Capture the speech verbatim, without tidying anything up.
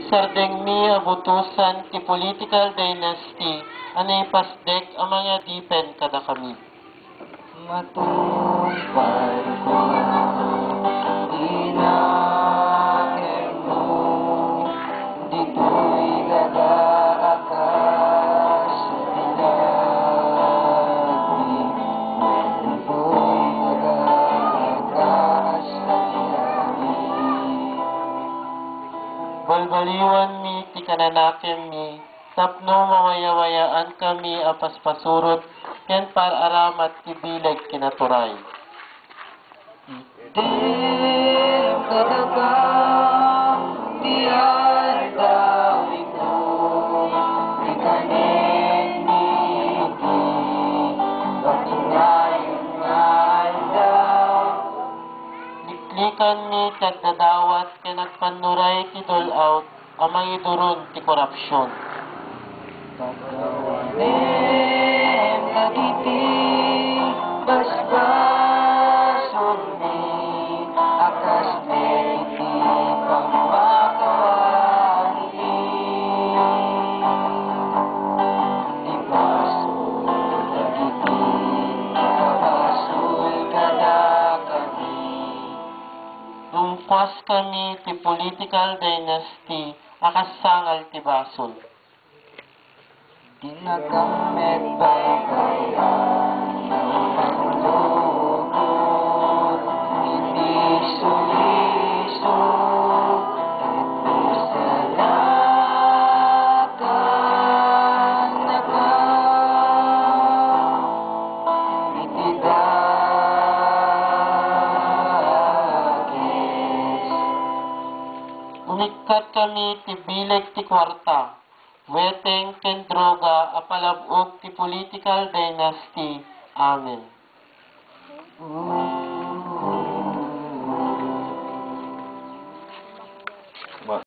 Kardengmi a butosan ti political dynasty a naipasdek a mangadipen kadakami. Matupad ko, inakemmo, ditoy daga a kas dilagmi, ditoy daga a kas dilagmi. Balbaliwanmi ti kananakemmi tapno mawayawayaankami a paspasurot ken par-aramat ti bileg kinaturay. Item kadaka ti aldaw ito, ikanenmi iti patinayon nga aldaw. Liklikanmi ti agdadawat ken agpannuray ti dul-out a mangiduron ti korupsion. Pakawanem dagiti basbasolmi a kas dagiti pammakawani. Ti basol dagiti nakabasol kadakami. Dumkuaskami ti political dynasty a kas sangal ti basol. Dinakam met baybay-an a panglukot iti sulisog ket isalakannakam iti dakes. Unikkatkami ti bileg ti kuarta, weteng ken droga a palab-og ti political dynasty. Amen.